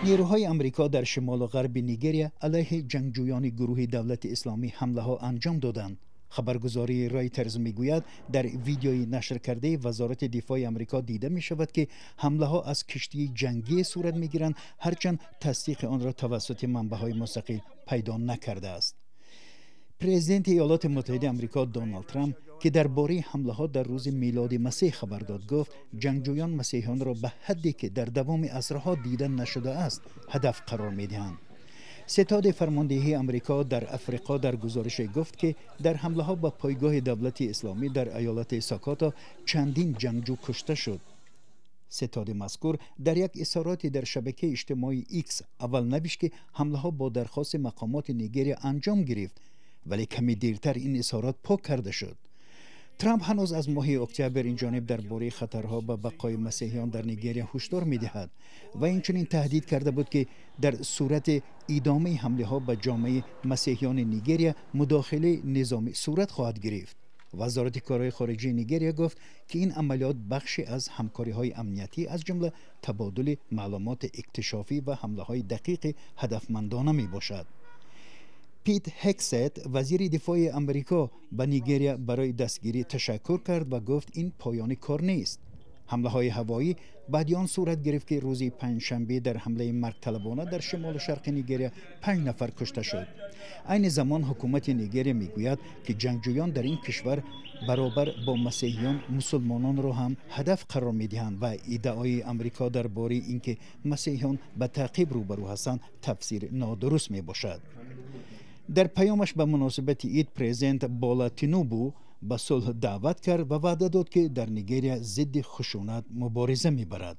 Нерӯҳои Амрико дар шимолу ғарби Нигерия алайҳи ҷангҷӯёни гурӯҳи Давлати Исломӣ ҳамлаҳо анҷом доданд. Хабаргузории Ройтерз мегӯяд, дар видеои нашркардаи Вазорати дифои Амрико дида мешавад, ки ҳамлаҳо аз киштии ҷангӣ сурат мегиранд, ҳарчанд тасдиқи онро тавассути манбаъҳои мустақил пайдо накардааст. Президенти Иёлоти Муттаҳидаи Амрико Доналд Трамп, ки дар бораи ҳамлаҳо дар рӯзи милоди Масеҳ хабар дод, гуфт ҷангҷӯён масеҳиёнро ба ҳадде, ки дар давоми асрҳо дида нашудааст, ҳадаф қарор медиҳанд. Ситоди фармондеҳии Амрико дар Африқо дар гузорише гуфт, ки дар ҳамлаҳо ба пойгоҳи Давлати Исломӣ дар иёлати Сокото чандин ҷангҷӯ кушта шуд. Ситоди мазкур дар як изҳороте дар шабакаи иҷтимоии Икс аввал навишт, ки ҳамлаҳо бо дархости мақомоти Нигерия анҷом гирифт, вале каме дертар ин изҳорот пок карда шуд. Трамп ҳанӯз аз моҳи октябр ин ҷониб дар бораи хатарҳо ба бақои масеҳиён дар Нигерия ҳушдор медиҳад ва инчунин таҳдид карда буд, ки дар сурати идомаи ҳамлаҳо ба ҷомеаи масеҳиёни Нигерия мудохилаи низомӣ сурат хоҳад гирифт. Вазорати корҳои хориҷии Нигерия гуфт, ки ин амалиёт бахше аз ҳамкориҳои амниятӣ, аз ҷумла табодули маълумоти иктишофӣ ва ҳамлаҳои дақиқи ҳадафмандона мебошад. Пит Ҳегсет, вазири дифои Амрико, ба Нигерия барои дастгирӣ ташаккур кард ва гуфт, ин поёни кор нест. Ҳамлаҳои ҳавоӣ баъди он сурат гирифт, ки рӯзи панҷшанбе дар ҳамлаи маргталабона дар шимолу шарқи Нигерия 5 нафар кушта шуд. Айни замон ҳукумати Нигерия мегӯяд, ки ҷангҷӯён дар ин кишвар баробар бо масеҳиён мусулмононро ҳам ҳадаф қарор медиҳанд ва иддаои Амрико дар бораи ин ки масеҳиён ба таъқиб рӯбарӯ ҳастанд, тафсири нодуруст мебошад. Дар паёмаш ба муносибати ид президент Бола Тинубу ба сулҳ даъват кард ва ваъда дод, ки дар Нигерия зидди хушунат мубориза мебарад.